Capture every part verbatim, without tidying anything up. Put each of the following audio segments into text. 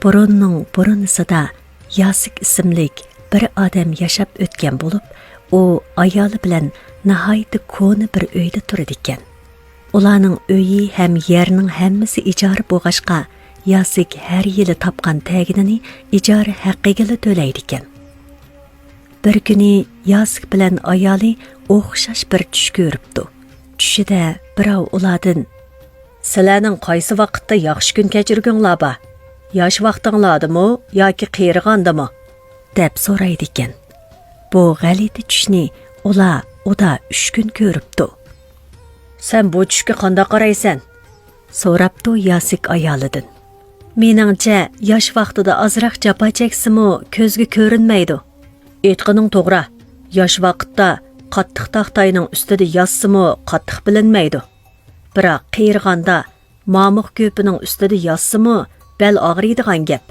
بۇرۇننىڭ بۇرۇنىسىدا ياسىك ئىسىملىك بىر ئادەم ياشاپ ئۆتكەن بولۇپ، ئۇ ئايالى بىلەن ناھايىتى كونا بىر ئۆيدە تۇرىدىكەن. ئۇلارنىڭ ئۆيى ھەم يەرنىڭ ھەممىسى ئىجارە بولغاچقا، ياسىك ھەر يىلى تاپقان تەگىنىنى ئىجارە ھەققىگىلا تۆلەيدىكەن. بىر كۈنى ياسىك بىلەن ئايالى ئوخشاش بىر چۈش كۆرۈپتۇ. چۈشىدە بىراۋ ئۇلاردىن، سىلەرنىڭ قايسى ۋاقىتتا ياخشى كۈن كەچۈرگۈڭلار بار؟ ياش ۋاقتىڭلاردىمۇ ياكى قېرىغاندىمۇ؟ دەپ سورايدىكەن. بۇ غەلىتە چۈشنى ئۇلار ئۇدا ئۈچ كۈن كۆرۈپتۇ. سەن بۇ چۈشكە قانداق قارايسەن؟ سوراپتۇ ياسىك ئايالىدىن. مېنىڭچە، ياش ۋاقتىدا ئازراق جاپا چەكسىمۇ كۆزگە كۆرۈنمەيدۇ. ئېيتقىنىڭ توغرا، ياش ۋاقىتتا قاتتىق تاختاينىڭ ئۈستىدە ياتسىمۇ قاتتىق بىلىنمەيدۇ. بىراق قېرىغاندا مامۇق كۆپىنىڭ ئۈستىدە ياتسىمۇ بەل ئاغرىيدىغان گەپ.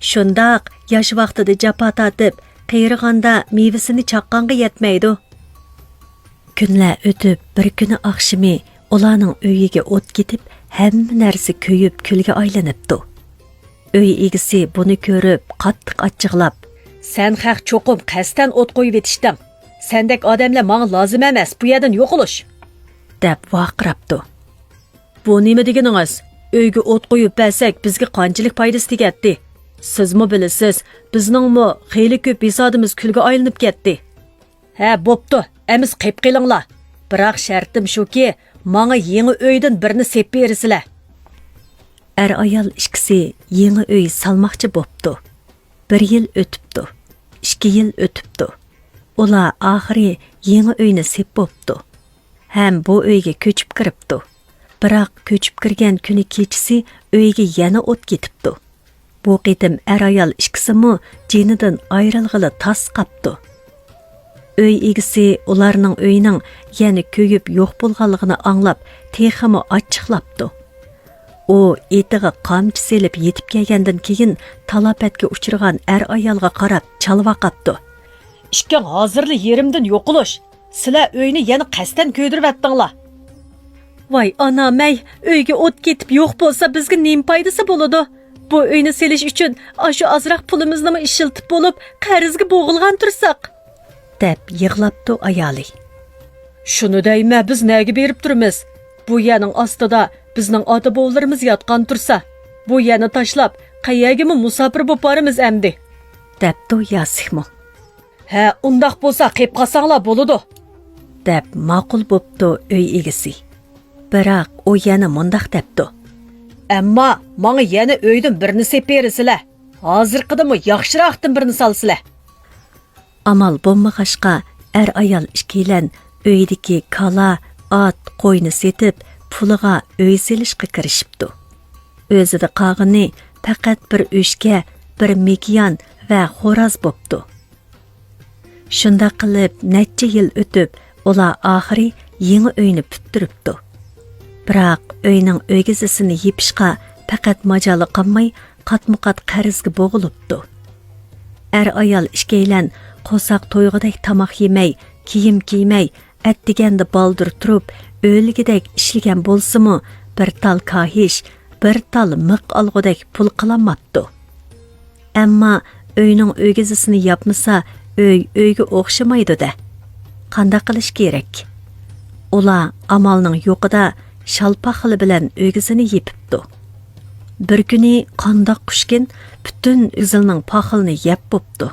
شۇنداق، ياش ۋاقتىدا جاپا تارتىپ، قېرىغاندا مېۋىسىنى چاققانغا يەتمەيدۇ. كۈنلەر ئۆتۈپ، بىر كۈنى ئاخشىمى ئۇلارنىڭ ئۆيىگە ئوت كېتىپ، ھەممە نەرسە كۆيۈپ كۈلگە ئايلىنىپتۇ. ئۆي ئىگىسى بۇنى كۆرۈپ، قاتتىق ئاچچىقلاپ، سەن خەق چوقۇم قەستەن ئوت قويۇۋېتىشتىڭ. سەندەك ئادەملەر ماڭا لازىم ئەمەس، بۇ يەردىن يوقىلىش! دەپ ۋارقىراپتۇ. بۇ نېمە دېگىنىڭىز؟ ئۆيگە ئوت قويۇپ بەرسەك، بىزگە قانچىلىك پايدىسى تېگەتتى؟ سىزمۇ بىلىسىز، بىزنىڭمۇ خېلى كۆپ ھېسادىمىز كۈلگە ئايلىنىپ كەتتى. ھە، بوپتۇ، ئەمىسە قېپقېلىڭلار. بىراق شەرتىم شۇكى، ماڭا يېڭى ئۆيدىن بىرنى سېپ بېرىسىلەر. ئەر-ئايال ئىككىسى يېڭى ئۆي سالماقچى بوپتۇ. بىر يىل ئۆتۈپتۇ، ئىككى يىل ئۆتۈپتۇ. ئۇلار ئاخىرى يېڭى ئۆينى سېپ بوپتۇ ھەم بۇ ئۆيگە كۆچۈپ كىرىپتۇ. بىراق كۆچۈپ كىرگەن كۈنى كېچىسى ئۆيگە يەنە ئوت كېتىپتۇ. بۇ قېتىم ئەر-ئايال ئىككىسىمۇ جېنىدىن ئايرىلغىلى تاس قاپتۇ. ئۆي ئىگىسى ئۇلارنىڭ ئۆيىنىڭ يەنە كۆيۈپ يوق بولغانلىقىنى ئاڭلاپ، تېخىمۇ ئاچچىقلاپتۇ. ئۇ ئېتىغا قامچا سېلىپ يېتىپ كەلگەندىن كېيىن، تالاپەتكە ئۇچرىغان ئەر-ئايالغا قاراپ چالۋاقاپتۇ. ئىككىڭ ھازىرلا يېرىمدىن يوقىلىش! سىلەر ئۆينى يەنە قەستەن كۆيدۈرۈۋەتتىڭلار! ۋاي ئانام-ئەي، ئۆيگە ئوت كېتىپ يوق بولسا بىزگە نېمە پايدىسى بولىدۇ؟ بۇ ئۆينى سېلىش ئۈچۈن ئاشۇ ئازراق پۇلىمىزنىمۇ ئىشلىتىپ بولۇپ، قەرزگە بوغۇلغان تۇرساق! دەپ يىغلاپتۇ ئايالى. شۇنى دەيمە، بىز نەگە بېرىپ تۇرىمىز؟ بۇ يەرنىڭ ئاستىدا بىزنىڭ ئاتا-بوۋىلىرىمىز ياتقان تۇرسا، بۇ يەرنى تاشلاپ، قەيەرگىمۇ مۇساپىر بوپ بارىمىز ئەمدى؟ دەپتۇ ياسىكمۇ. ھە، ئۇنداق بولسا قېپ قالساڭلار بولىدۇ، دەپ ماقۇل بوپتۇ ئۆي ئىگىسى. بىراق ئۇ يەنە مۇنداق دەپتۇ. ئەمما ماڭا يەنە ئۆيدىن بىرنى سېپ بېرىسىلە. ھازىرقىدىنمۇ ياخشىراقتىن بىرنى سالسىلە. ئامال بولمىغاچقا، ئەر-ئايال ئىككىيلەن ئۆيدىكى كالا، ئات، قوينى سېتىپ، پۇلىغا ئۆي سېلىشقا كىرىشىپتۇ. ئۆزىدە قالغىنى پەقەت بىر ئۆچكە، بىر مېكىيان ۋە خوراز بوپتۇ. شۇنداق قىلىپ، نەچچە يىل ئۆتۈپ، ئۇلار ئاخىرى يېڭى ئۆينى پۈتتۈرۈپتۇ. بىراق ئۆينىڭ ئۆگزىسىنى يېپىشقا پەقەت ماجالى قالماي، قاتمۇقات قەرزگە بوغۇلۇپتۇ. ئەر-ئايال ئىككىيلەن قورساق تويغۇدەك تاماق يېمەي، كىيىم كىيمەي، ئەتىگەندە بالدۇر تۇرۇپ، ئۆلگۈدەك ئىشلىگەن بولسىمۇ، بىر تال كاھىش، بىر تال مىق ئالغۇدەك پۇل قىلالماپتۇ. ئەمما ئۆينىڭ ئۆگزىسىنى ياپمىسا، ئۆي ئۆيگە ئوخشىمايدۇ-دە. قانداق قىلىش كېرەك؟ ئۇلار ئامالنىڭ يوقىدا شال پاخىلى بىلەن ئۆگزىنى يېپىپتۇ. بىر كۈنى قانداق قۇشكىن پۈتۈن ئۆگزىنىڭ پاخىلىنى يەپ بوپتۇ.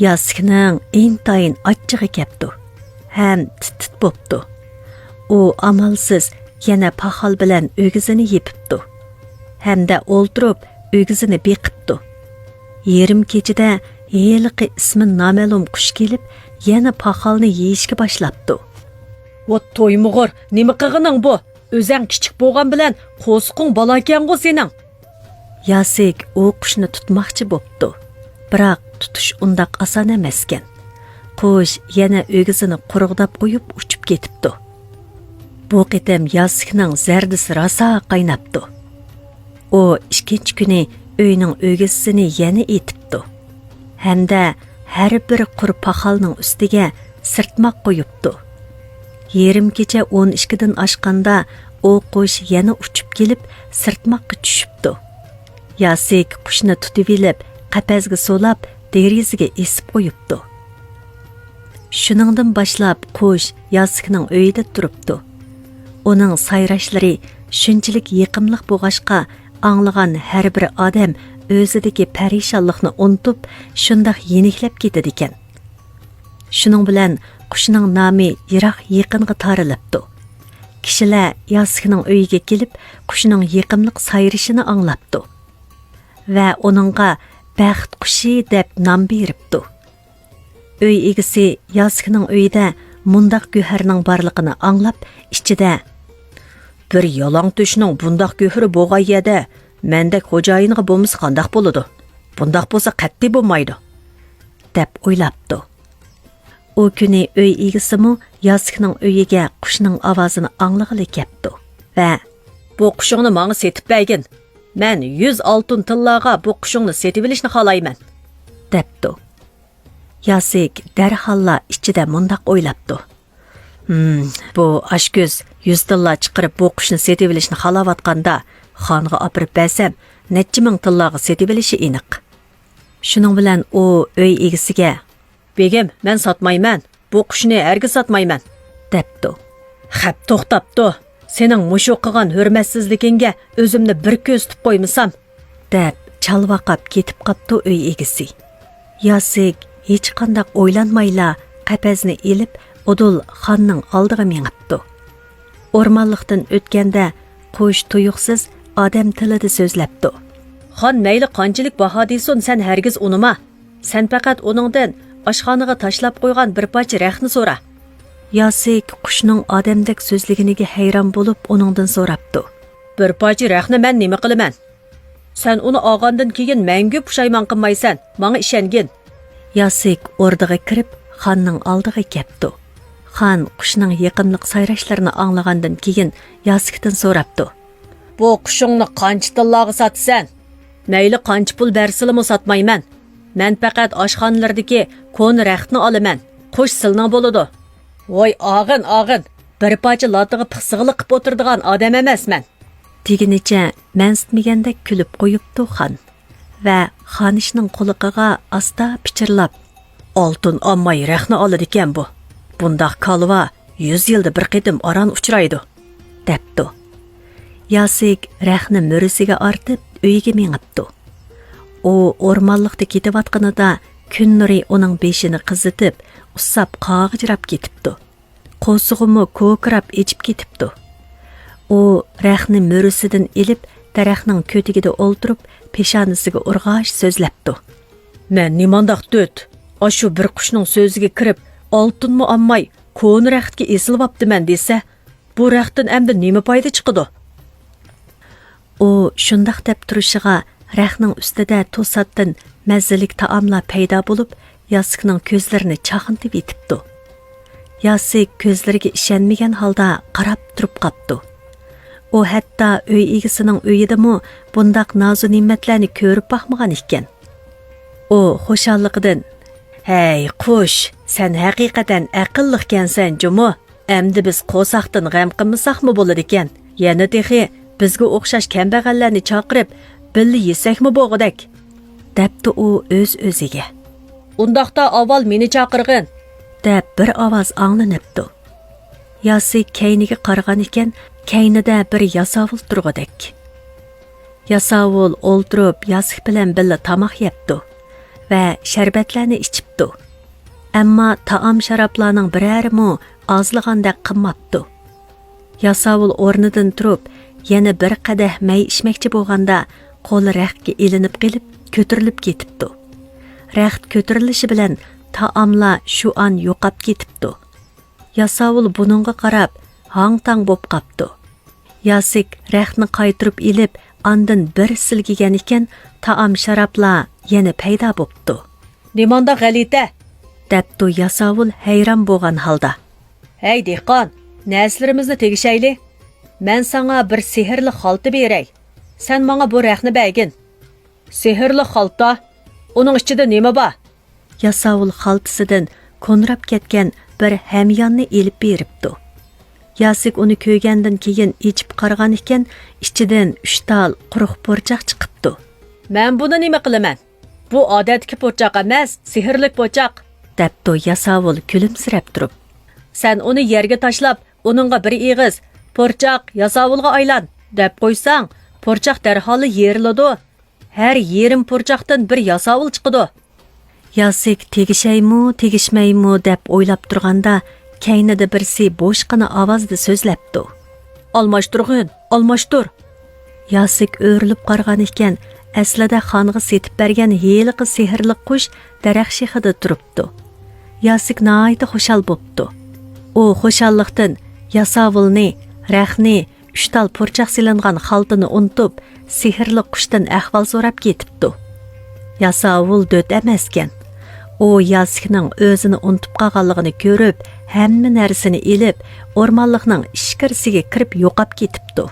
ياسىكنىڭ ئىنتايىن ئاچچىقى كەپتۇ ھەم تىت-تىت بوپتۇ. ئۇ ئامالسىز يەنە پاخال بىلەن ئۆگزىنى يېپىپتۇ ھەمدە ئولتۇرۇپ ئۆگزىنى بېقىپتۇ. يېرىم كېچىدە ھېلىقى ئىسمى نامەلۇم قۇش كېلىپ، يەنە پاخالنى يېيىشكە باشلاپتۇ. ۋوت تويمۇغۇر، نېمە قىلغىنىڭ بۇ؟ ئۆزەڭ كىچىك بولغان بىلەن قورسىقىڭ بالاكەنغۇ سېنىڭ. ياسىك ئۇ قۇشنى تۇتماقچى بوپتۇ. بىراق تۇتۇش ئۇنداق ئاسان ئەمەسكەن. قۇش يەنە ئۆگزىنى قۇرغۇداپ قويۇپ ئۇچۇپ كېتىپتۇ. بۇ قېتىم ياسىكنىڭ زەردىسى راسا قايناپتۇ. ئۇ ئىككىنچى كۈنى ئۆينىڭ ئۆگزىسىنى يەنە ئېتىپتۇ ھەمدە ھەر بىر قۇر پاخالنىڭ ئۈستىگە سىرتماق قويۇپتۇ. يېرىم كېچە ئون ئىككىدىن ئاشقاندا ئۇ قۇش يەنە ئۇچۇپ كېلىپ سىرتماققا چۈشۈپتۇ. ياسىك قۇشنى تۇتۇۋېلىپ، قەپەسكە سولاپ، دېرىزىگە ئېسىپ قويۇپتۇ. شۇنىڭدىن باشلاپ قۇش ياسىكنىڭ ئۆيىدە تۇرۇپتۇ. ئۇنىڭ سايراشلىرى شۇنچىلىك يېقىملىق بولغاچقا، ئاڭلىغان ھەر بىر ئادەم ئۆزىدىكى پەرىشانلىقنى ئۇنتۇپ، شۇنداق يېنىكلەپ كېتىدىكەن. شۇنىڭ بىلەن قۇشنىڭ نامى يىراق يېقىنغا تارىلىپتۇ. كىشىلەر ياسىكنىڭ ئۆيىگە كېلىپ، قۇشنىڭ يېقىملىق سايرىشىنى ئاڭلاپتۇ ۋە ئۇنىڭغا بەخت قۇشى دەپ نام بېرىپتۇ. ئۆي ئىگىسى ياسىكنىڭ ئۆيىدە مۇنداق گۆھەرنىڭ بارلىقىنى ئاڭلاپ، ئىچىدە، «بىر يالاڭ تۆشنىڭ بۇنداق گۆھىرى بولغان يەردە مەندەك خوجايىنغا بولمىسا قانداق بولىدۇ؟ بۇنداق بولسا قەتئىي بولمايدۇ» دەپ ئويلاپتۇ. ئۇ كۈنى ئۆي ئىگىسىمۇ ياسىكنىڭ ئۆيىگە قۇشنىڭ ئاۋازىنى ئاڭلىغىلى كەپتۇ ۋە، «بۇ قۇشۇڭنى ماڭا سېتىپ بەرگىن. مەن يۈز ئالتۇن تىللاغا بۇ قۇشۇڭنى سېتىۋېلىشنى خالايمەن» دەپتۇ. ياسىك دەرھاللا ئىچىدە مۇنداق ئويلاپتۇ: «ھىم، بۇ ئاشكۆز يۈز تىللا چىقىرىپ بۇ قۇشنى سېتىۋېلىشنى خالاۋاتقاندا، خانغا ئاپىرىپ بەرسەم، نەچچە مىڭ تىللاغا سېتىۋېلىشى ئېنىق.» شۇنىڭ بىلەن ئۇ ئۆي ئىگىسىگە، «بېگىم، مەن ساتمايمەن، بۇ قۇشنى ھەرگىز ساتمايمەن» دەپتۇ. «خەپ توختاپتۇ، سېنىڭ مۇشۇ قىلغان ھۆرمەتسىزلىكىڭگە ئۆزۈمنى بىر كۆرسىتىپ قويمىسام» دەپ چالۋاقاپ كېتىپ قاپتۇ ئۆي ئىگىسى. ياسىك ھېچقانداق ئويلانمايلا قەپەسنى ئېلىپ، ئۇدۇل خاننىڭ ئالدىغا مېڭىپتۇ. ئورمانلىقتىن ئۆتكەندە، قۇش تۇيۇقسىز ئادەم تىلىدا سۆزلەپتۇ: «خان مەيلى قانچىلىك باھا دېسۇن، سەن ھەرگىز ئۇنىما. سەن پەقەت ئۇنىڭدىن ئاشخانىغا تاشلاپ قويغان بىر پارچە رەختنى سورا.» ياسىك قۇشنىڭ ئادەمدەك سۆزلىگىنىگە ھەيران بولۇپ، ئۇنىڭدىن سوراپتۇ: «بىر پارچە رەختنى مەن نېمە قىلىمەن؟ سەن ئۇنى ئالغاندىن كېيىن مەڭگۈ پۇشايمان قىلمايسەن، ماڭا ئىشەنگىن.» ياسىك ئوردىغا كىرىپ، خاننىڭ ئالدىغا كەپتۇ. خان قۇشنىڭ يېقىملىق سايراشلىرىنى ئاڭلىغاندىن كېيىن ياسىكتىن سوراپتۇ: «بۇ قۇشۇڭنى قانچە تىللاغا ساتىسەن؟» «مەيلى قانچە پۇل بەرسىلىمۇ ساتمايمەن. مەن پەقەت ئاشخانىلىرىدىكى كونا رەختنى ئالىمەن. قۇش سىلنىڭ بولىدۇ.» «ۋاي ئاغىن، ئاغىن، بىر پارچە لاتىغا پىخسىقلىق قىپ ئولتۇرىدىغان ئادەم ئەمەسمەن» دېگىنىچە مەنسىتمىگەندەك كۈلۈپ قويۇپتۇ خان ۋە خانىشنىڭ قۇلىقىغا ئاستا پىچىرلاپ: «ئالتۇن ئالماي رەخنە ئالىدىكەن بۇ. بۇنداق كالۋا يۈز يىلدا بىر قېتىم ئاران ئۇچرايدۇ» دەپتۇ. ياسىك رەخنە مۈرىسىگە ئارتىپ ئۆيىگە مېڭىپتۇ. ئۇ ئورمانلىقتا كېتىۋاتقىنىدا كۈن نۇرى ئۇنىڭ بېشىنى قىزىتىپ، ئۇسساپ قاغجىراپ كېتىپتۇ. قورسىقىمۇ كوكىراپ ئېچىپ كېتىپتۇ. ئۇ رەخنە مۈرىسىدىن ئېلىپ، دەرەخنىڭ كۆتىكىدە ئولتۇرۇپ، پېشانىسىگە ئۇرغاچ سۆزلەپتۇ: «مەن نېمانداق تۆت؟ ئاشۇ بىر قۇشنىڭ سۆزىگە كىرىپ، ئالتۇنمۇ ئالماي، كونا رەختكە ئېسىلىۋاپتىمەن دېسە، بۇ رەختتىن ئەمدى نېمە پايدا چىقىدۇ؟» ئۇ شۇنداق دەپ تۇرۇشىغا، رەخنىڭ ئۈستىدە توساتتىن مەززىلىك تائاملار پەيدا بولۇپ، ياسىكنىڭ كۆزلىرىنى چاقنىتىۋېتىپتۇ. ياسىك كۆزلىرىگە ئىشەنمىگەن ھالدا قاراپ تۇرۇپ قاپتۇ. ئۇ ھەتتا ئۆي ئىگىسىنىڭ ئۆيىدىمۇ بۇنداق نازۇ نېمەتلەرنى كۆرۈپ باقمىغان ئىكەن. ئۇ خۇشاللىقىدىن، «ھەي، قۇش، سەن ھەقىقەتەن ئەقىللىقكەنسەن جۇمۇ! ئەمدى بىز قورساقتىن غەم قىلمىساقمۇ بولىدىكەن. يەنە تېخى بىزگە ئوخشاش كەمبەغەللەرنى چاقىرىپ، بىللە يېسەكمۇ بوغۇدەك» دەپتۇ ئۇ ئۆز-ئۆزىگە. «ئۇنداقتا ئاۋۋال مېنى چاقىرغىن» دەپ بىر ئاۋاز ئاڭلىنىپتۇ. ياسىك كەينىگە قارىغان ئىكەن، كەينىدە بىر ياساۋۇل تۇرغۇدەك. ياساۋۇل ئولتۇرۇپ ياسىك بىلەن بىللە تاماق يەپتۇ ۋە شەربەتلەرنى ئىچىپتۇ. ئەمما تائام-شارابلارنىڭ بىرەرىمۇ ئازلىغاندەك قىلماپتۇ. ياساۋۇل ئورنىدىن تۇرۇپ، يەنە بىر قەدەھ مەي ئىچمەكچى بولغاندا، قولى رەختكە ئىلىنىپ قېلىپ، كۆتۈرۈلۈپ كېتىپتۇ. رەخت كۆتۈرۈلۈشى بىلەن تائاملار شۇ ئان يوقاپ كېتىپتۇ. ياساۋۇل بۇنىڭغا قاراپ، ھاڭ-تاڭ بوپ قاپتۇ. ياسىك رەختنى قايتۇرۇپ ئېلىپ، ئاندىن بىر سىلكىگەن ئىكەن، تائام-شارابلار يەنە پەيدا بوپتۇ. «نېمانداق غەلىتە!» دەپتۇ ياساۋۇل ھەيران بولغان ھالدا. «ھەي، دېھقان، نەرسىلىرىمىزنى تېگىشەيلى. مەن ساڭا بىر سېھىرلىك خالتا بېرەي. سەن ماڭا بۇ رەختنى بەرگىن.» «سېھىرلىك خالتا؟ ئۇنىڭ ئىچىدە نېمە بار؟» ياساۋۇل خالتىسىدىن كونىراپ كەتكەن بىر ھەمياننى ئېلىپ بېرىپتۇ. ياسىك ئۇنى كۆرگەندىن كېيىن ئېچىپ قارىغان ئىكەن، ئىچىدىن ئۈچ تال قۇرۇق پۇرچاق چىقىپتۇ. مەن بۇنى نېمە قىلىمەن؟ بۇ ئادەتتىكى پۇرچاق ئەمەس، سېھىرلىك پۇرچاق، دەپتۇ ياساۋۇل كۈلۈمسىرەپ تۇرۇپ. سەن ئۇنى يەرگە تاشلاپ، ئۇنىڭغا بىر ئېغىز، پۇرچاق، ياساۋۇلغا ئايلان، دەپ قويساڭ، پۇرچاق دەرھاللا يېرىلىدۇ. ھەر يېرىم پۇرچاقتىن بىر ياساۋۇل چىقىدۇ. ياسىك تېگىشەيمۇ، تېگىشمەيمۇ دەپ ئويلاپ تۇرغاندا، كەينىدە بىرسى بوشقىنا ئاۋازدا سۆزلەپتۇ. ئالماشتۇرغىن، ئالماشتۇر! ياسىك ئۆرۈلۈپ قارىغان ئىكەن، ئەسلىدە خانغا سېتىپ بەرگەن ھېلىقى سېھىرلىك قۇش دەرەخ شېخىدا تۇرۇپتۇ. ياسىك ناھايىتى خۇشال بوپتۇ. ئۇ خۇشاللىقتىن ياساۋۇلنى، رەختنى، ئۈچ تال پۇرچاق سېلىنغان خالتىنى ئۇنتۇپ، سېھىرلىك قۇشتىن ئەھۋال سوراپ كېتىپتۇ. ياساۋۇل دۆت ئەمەسكەن. ئۇ ياسىكنىڭ ئۆزىنى ئۇنتۇپ قالغانلىقىنى كۆرۈپ، ھەممە نەرسىنى ئېلىپ، ئورمانلىقنىڭ ئىچكىرىسىگە كىرىپ يوقاپ كېتىپتۇ.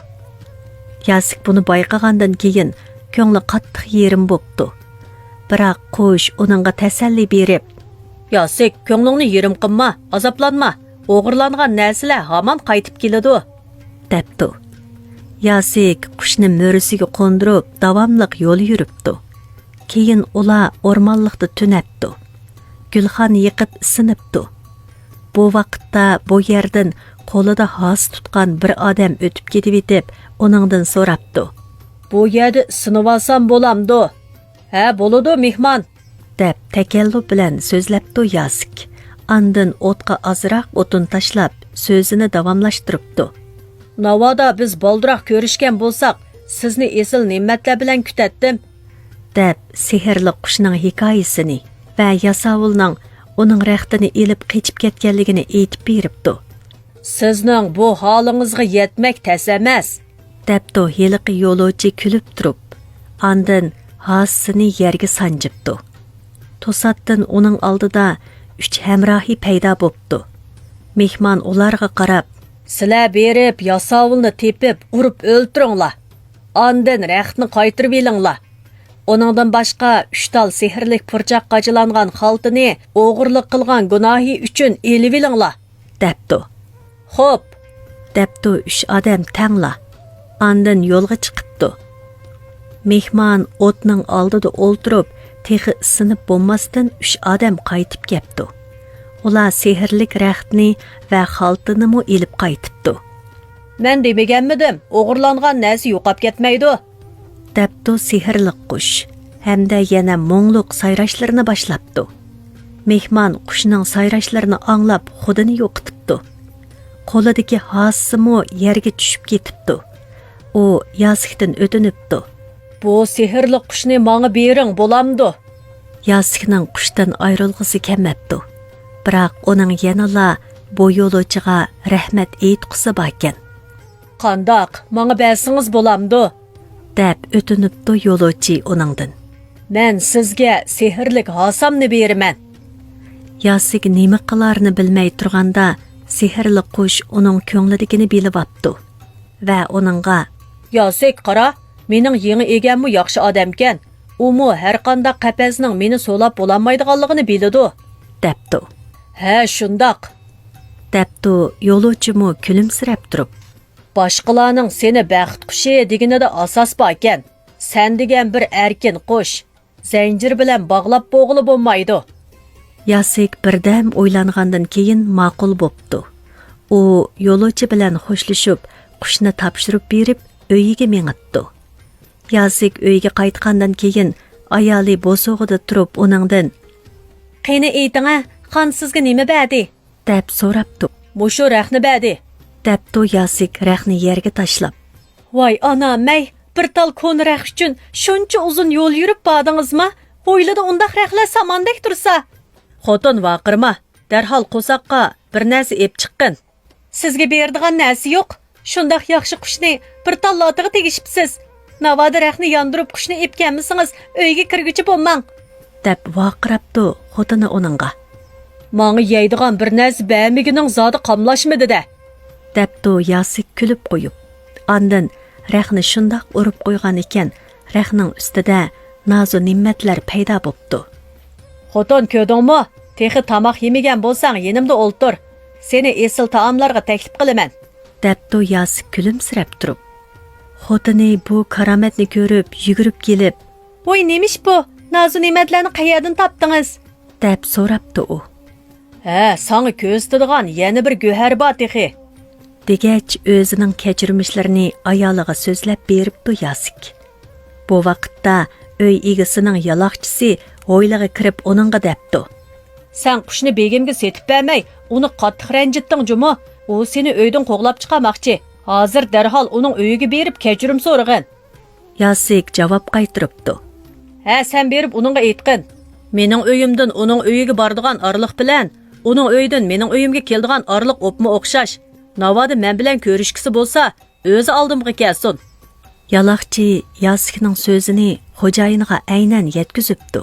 ياسىك بۇنى بايقىغاندىن كېيىن، كۆڭلى قاتتىق يېرىم بوپتۇ. بىراق قۇش ئۇنىڭغا تەسەللى بېرىپ، ياسىك، كۆڭلۈڭنى يېرىم قىلما، ئازابلانما، ئوغرىلانغان نەرسىلەر ھامان قايتىپ كېلىدۇ، دەپتۇ. ياسىك قۇشنى مۈرىسىگە قوندۇرۇپ، داۋاملىق يول يۈرۈپتۇ. كېيىن ئۇلار ئورمانلىقتا تۈنەپتۇ. گۈلخان يېقىپ ئىسسىنىپتۇ. بۇ ۋاقىتتا بۇ يەردىن قولىدا ھاسا تۇتقان بىر ئادەم ئۆتۈپ كېتىۋېتىپ، ئۇنىڭدىن سوراپتۇ. بۇ يەردە ئىسسىنىۋالسام بولامدۇ؟ ھە، بولىدۇ، مېھمان، دەپ تەكەللۇپ بىلەن سۆزلەپتۇ ياسىك. ئاندىن ئوتقا ئازراق ئوتۇن تاشلاپ، سۆزىنى داۋاملاشتۇرۇپتۇ. ناۋادا بىز بالدۇراق كۆرۈشكەن بولساق، سىزنى ئېسىل نېمەتلەر بىلەن كۈتەتتىم، دەپ سېھىرلىك قۇشنىڭ ھېكايىسىنى ۋە ياساۋۇلنىڭ ئۇنىڭ رەختىنى ئېلىپ قېچىپ كەتكەنلىكىنى ئېيتىپ بېرىپتۇ. سىزنىڭ بۇ ھالىڭىزغا يەتمەك تەس ئەمەس، دەپتۇ ھېلىقى يولۇچى كۈلۈپ تۇرۇپ. ئاندىن ھاسىسىنى يەرگە سانجىپتۇ. توساتتىن ئۇنىڭ ئالدىدا ئۈچ ھەمراھى پەيدا بوپتۇ. مېھمان ئۇلارغا قاراپ، سىلەر بېرىپ ياساۋۇلنى تېپىپ ئۇرۇپ ئۆلتۈرۈڭلار. ئاندىن رەختنى قايتۇرۇۋېلىڭلار. ئۇنىڭدىن باشقا ئۈچ تال سېھىرلىك پۇرچاق قاچىلانغان خالتىنى ئوغرىلىق قىلغان گۇناھى ئۈچۈن ئېلىۋېلىڭلار، دەپتۇ. خوپ، دەپتۇ ئۈچ ئادەم تەڭلا. ئاندىن يولغا چىقىپتۇ. مېھمان ئوتنىڭ ئالدىدا ئولتۇرۇپ، تېخى ئىسسىنىپ بولماستىن ئۈچ ئادەم قايتىپ كەپتۇ. ئۇلار سېھىرلىك رەختنى ۋە خالتىنىمۇ ئېلىپ قايتىپتۇ. مەن دېمىگەنمىدىم، ئوغرىلانغان نەرسە يوقاپ كەتمەيدۇ؟ دەپتۇ سېھىرلىك قۇش ھەمدە يەنە مۇڭلۇق سايراشلىرىنى باشلاپتۇ. مېھمان قۇشنىڭ سايراشلىرىنى ئاڭلاپ خۇدىنى يوقىتىپتۇ. قولىدىكى ھاسىسىمۇ يەرگە چۈشۈپ كېتىپتۇ. ئۇ ياسىكتىن ئۆتۈنۈپتۇ. بۇ سېھىرلىك قۇشنى ماڭا بېرىڭ، بولامدۇ؟ ياسىكنىڭ قۇشتىن ئايرىلغۇسى كەلمەپتۇ. بىراق ئۇنىڭ يەنىلا بۇ يولۇچىغا رەھمەت ئېيتقۇسى باركەن. قانداق، ماڭا بەرسىڭىز بولامدۇ؟ دەپ ئۆتۈنۈپتۇ يولۇچى ئۇنىڭدىن. مەن سىزگە سېھىرلىك ھاسامنى بېرىمەن. ياسىك نېمە قىلارىنى بىلمەي تۇرغاندا، سېھىرلىك قۇش ئۇنىڭ كۆڭلىدىكىنى بىلىۋاپتۇ ۋە ئۇنىڭغا، ياسىك، قارا، مېنىڭ يېڭى ئىگەممۇ ياخشى ئادەمكەن. ئۇمۇ ھەرقانداق قەپەسنىڭ مېنى سولاپ بولالمايدىغانلىقىنى بىلىدۇ، دەپتۇ. ھە، شۇنداق، دەپتۇ يولۇچىمۇ كۈلۈمسىرەپ تۇرۇپ. باشقىلارنىڭ سېنى بەخت قۇشى دېگىنىدە ئاساس باركەن. سەن دېگەن بىر ئەركىن قۇش. زەنجىر بىلەن باغلاپ بولغىلى بولمايدۇ. ياسىك بىردەم ئويلانغاندىن كېيىن ماقۇل بوپتۇ. ئۇ يولۇچى بىلەن خوشلىشىپ، قۇشنى تاپشۇرۇپ بېرىپ، ئۆيىگە مېڭىپتۇ. ياسىك ئۆيگە قايتقاندىن كېيىن، ئايالى بوسۇغىدا تۇرۇپ ئۇنىڭدىن، قېنى ئېيتىڭە، خان سىزگە نېمە بەردى؟ دەپ سوراپتۇ. مۇشۇ رەخنە بەردى، دەپتۇ ياسىك رەخنە يەرگە تاشلاپ. ۋاي ئانام-ئەي، بىر تال كونا رەخ ئۈچۈن شۇنچە ئۇزۇن يول يۈرۈپ باردىڭىزما؟ ھويلىدا ئۇنداق رەخلەر ساماندەك تۇرسا. خوتۇن ۋارقىرىما، دەرھال قورساققا بىر نەرسە ئېلىپ چىققىن. سىزگە بېرىدىغان نەرسە يوق. شۇنداق ياخشى قۇشنى بىر تال لاتىغا تېگىشىپسىز. ناۋادا رەخنە ياندۇرۇپ قۇشنى ئېلىپ كەلمىسىڭىز، ئۆيگە كىرگۈچى بولماڭ، دەپ ۋارقىراپتۇ خوتۇنى ئۇنىڭغا. ماڭا يەيدىغان بىر نەرسە بەرمىگىنىڭ زادى قاملاشمىدى-دە، دەپتۇ ياسىك كۈلۈپ قويۇپ. ئاندىن رەخنە شۇنداق ئۇرۇپ قويغان ئىكەن، رەخنىڭ ئۈستىدە نازۇ نېمەتلەر پەيدا بوپتۇ. خوتۇن، كۆردۈڭمۇ؟ تېخى تاماق يېمىگەن بولساڭ، يېنىمدا ئولتۇر. سېنى ئېسىل تائاملارغا تەكلىپ قىلىمەن، دەپتۇ ياسىك كۈلۈمسىرەپ تۇرۇپ. خوتۇنى بۇ كارامەتنى كۆرۈپ يۈگۈرۈپ كېلىپ، ۋوي، نېمىش بۇ؟ نازۇ نېمەتلەرنى قەيەردىن تاپتىڭىز؟ دەپ سوراپتۇ ئۇ. ھە، ساڭا كۆرسىتىدىغان يەنە بىر گۆھەر بار تېخى. دېگەچ، ئۆزىنىڭ كەچۈرمىشلىرىنى ئايالىغا سۆزلەپ بېرىپتۇ ياسىك. بۇ ۋاقىتتا ئۆي ئىگىسىنىڭ يالاقچىسى ھويلىغا كىرىپ ئۇنىڭغا دەپتۇ. سەن قۇشنى بېگىمگە سېتىپ بەرمەي، ئۇنى قاتتىق رەنجىتتىڭ جۇمۇ. ئۇ سېنى ئۆيدىن قوغلاپ چىقارماقچى. ھازىر دەرھال ئۇنىڭ ئۆيىگە بېرىپ كەچۈرۈم سورىغىن. ياسىك جاۋاب قايتۇرۇپتۇ. ھە، سەن بېرىپ ئۇنىڭغا ئېيتقىن. مېنىڭ ئۆيۈمدىن ئۇنىڭ ئۆيىگە بارىدىغان ئارىلىق بىلەن ئۇنىڭ ئۆيىدىن مېنىڭ ئۆيۈمگە كېلىدىغان ئارىلىق ئوپمۇ ئوخشاش. ناۋادا مەن بىلەن كۆرۈشكۈسى بولسا، ئۆزى ئالدىمغا كەلسۇن. يالاقچى ياسىكنىڭ سۆزىنى خوجايىنىغا ئەينەن يەتكۈزۈپتۇ.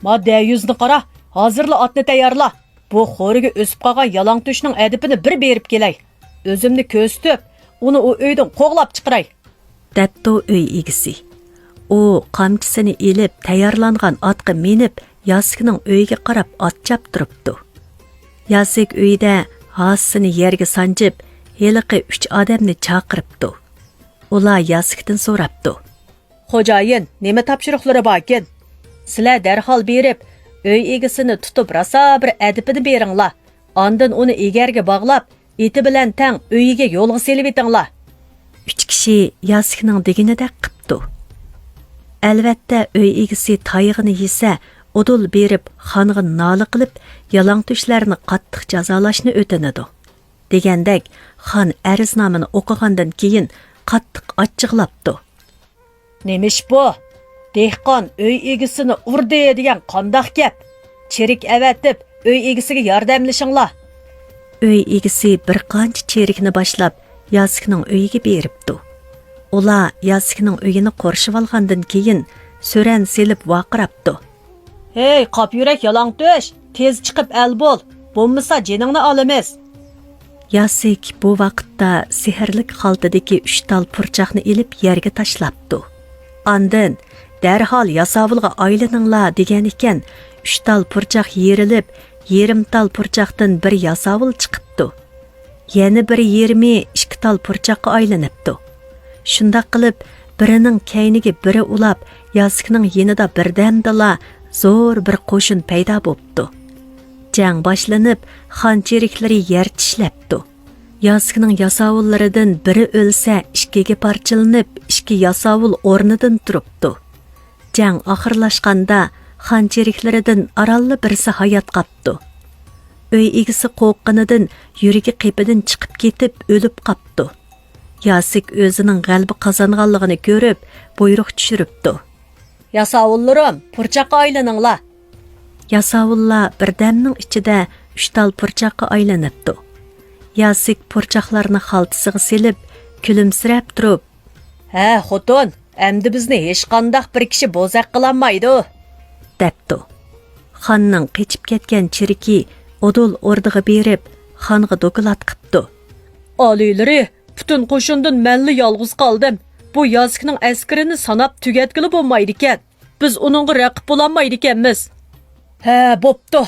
ما دەييۇزنى قارا، ھازىرلا ئاتنى تەييارلا. بۇ خورىگە ئۆسۈپ قالغان يالاڭتۆشنىڭ ئەدىپىنى بىر بېرىپ كېلەي. ئۆزۈمنى كۆرسىتىپ، ئۇنى ئۇ ئۆيدىن قوغلاپ چىقىراي. دەپتۇ ئۆي ئىگىسى. ئۇ قامچىسىنى ئېلىپ، تەييارلانغان ئاتقا مىنىپ، ياسىكنىڭ ئۆيىگە قاراپ ئات چاپتۇرۇپتۇ. ياسىك ئۆيىدە ھاسىسىنى يەرگە سانجىپ، ھېلىقى ئۈچ ئادەمنى چاقىرىپتۇ. ئۇلار ياسىكتىن سوراپتۇ. خوجايىن، نېمە تاپشۇرۇقلىرى باركىن؟ سىلەر دەرھال بېرىپ، ئۆي ئىگىسىنى تۇتۇپ، راسا بىر ئەدىپىنى بېرىڭلار. ئاندىن ئۇنى ئېگەرگە باغلاپ، ئېتى بىلەن تەڭ ئۆيىگە يولغا سېلىۋېتىڭلار. ئۈچ كىشى ياسىكنىڭ دېگىنىدەك قىپتۇ. ئەلۋەتتە، ئۆي ئىگىسى تايىقىنى يېسە، ئۇدۇل بېرىپ خانغا نالە قىلىپ، يالاڭتۆشلەرنى قاتتىق جازالاشنى ئۆتۈنىدۇ. دېگەندەك، خان ئەرزنامىنى ئوقۇغاندىن كېيىن قاتتىق ئاچچىقلاپتۇ. نېمىش بۇ؟ دېھقان ئۆي ئىگىسىنى ئۇردى دېگەن قانداق گەپ؟ چېرىك ئەۋەتىپ، ئۆي ئىگىسىگە ياردەملىشىڭلار. ئۆي ئىگىسى بىر قانچە چېرىكنى باشلاپ، ياسىكنىڭ ئۆيىگە بېرىپتۇ. ئۇلار ياسىكنىڭ ئۆيىنى قورشىۋالغاندىن كېيىن، سۆرەن سېلىپ ۋارقىراپتۇ. ھەي، قاپيۈرەك يالاڭتۆش، تېز چىقىپ ئەل بول، بولمىسا جېنىڭنى ئالىمىز. ياسىك بۇ ۋاقىتتا سېھىرلىك خالتىدىكى ئۈچ تال پۇرچاقنى ئېلىپ يەرگە تاشلاپتۇ. ئاندىن، دەرھال ياساۋۇلغا ئايلىنىڭلار دېگەن ئىكەن، ئۈچ تال پۇرچاق يېرىلىپ، يېرىم تال پۇرچاقتىن بىر ياساۋۇل چىقىپتۇ. يەنە بىر يېرىمى ئىككى تال پۇرچاققا ئايلىنىپتۇ. شۇنداق قىلىپ، بىرىنىڭ كەينىگە بىرى ئۇلاپ، ياسىكنىڭ يېنىدا بىردەمدىلا زور بىر قوشۇن پەيدا بوپتۇ. جەڭ باشلىنىپ، خان چېرىكلىرى يەر چىشلەپتۇ. ياسىكنىڭ ياساۋۇللىرىدىن بىرى ئۆلسە، ئىككىگە پارچىلىنىپ، ئىككى ياساۋۇل ئورنىدىن تۇرۇپتۇ. جەڭ ئاخىرلاشقاندا، خان چېرىكلىرىدىن ئارانلا بىرسى ھايات قاپتۇ. ئۆي ئىگىسى قورققىنىدىن يۈرىكى قېپىدىن چىقىپ كېتىپ، ئۆلۈپ قاپتۇ. ياسىك ئۆزىنىڭ غەلىبە قازانغانلىقىنى كۆرۈپ، بۇيرۇق چۈشۈرۈپتۇ. ياساۋۇللىرىم، پۇرچاققا ئايلىنىڭلار! ياساۋۇللار بىردەمنىڭ ئىچىدە ئۈچ تال پۇرچاققا ئايلىنىپتۇ. ياسىك پۇرچاقلارنى خالتىسىغا سېلىپ، كۈلۈمسىرەپ تۇرۇپ، ھە، خوتۇن، ئەمدى بىزنى ھېچقانداق بىر كىشى بوزەك قىلالمايدۇ، دەپتۇ. خاننىڭ قېچىپ كەتكەن چېرىكى ئۇدۇل ئوردىغا بېرىپ، خانغا دوكلات قىپتۇ. ئالىيلىرى، پۈتۈن قوشۇندىن مەنلا يالغۇز قالدىم. بۇ ياسىكنىڭ ئەسكىرىنى ساناپ تۈگەتكىلى بولمايدىكەن. بىز ئۇنىڭغا رەقىب بولالمايدىكەنمىز. ھە، بوپتۇ.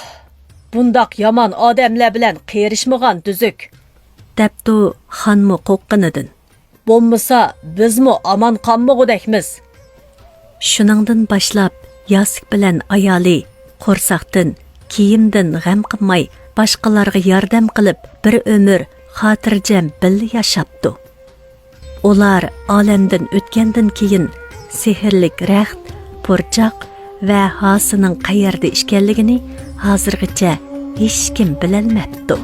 بۇنداق يامان ئادەملەر بىلەن قېرىشمىغان تۈزۈك، دەپتۇ خانمۇ قورققىنىدىن. بولمىسا، بىزمۇ ئامان قالمىغۇدەكمىز. شۇنىڭدىن باشلاپ، ياسىك بىلەن ئايالى قورساقتىن، كىيىمدىن غەم قىلماي، باشقىلارغا ياردەم قىلىپ، بىر ئۆمۈر خاتىرجەم بىللە ياشاپتۇ. ئۇلار ئالەمدىن ئۆتكەندىن كېيىن، سېھىرلىك رەخت، پۇرچاق ۋە ھاسىنىڭ قەيەردە ئىكەنلىكىنى ھازىرغىچە ھېچكىم بىلەلمەپتۇ.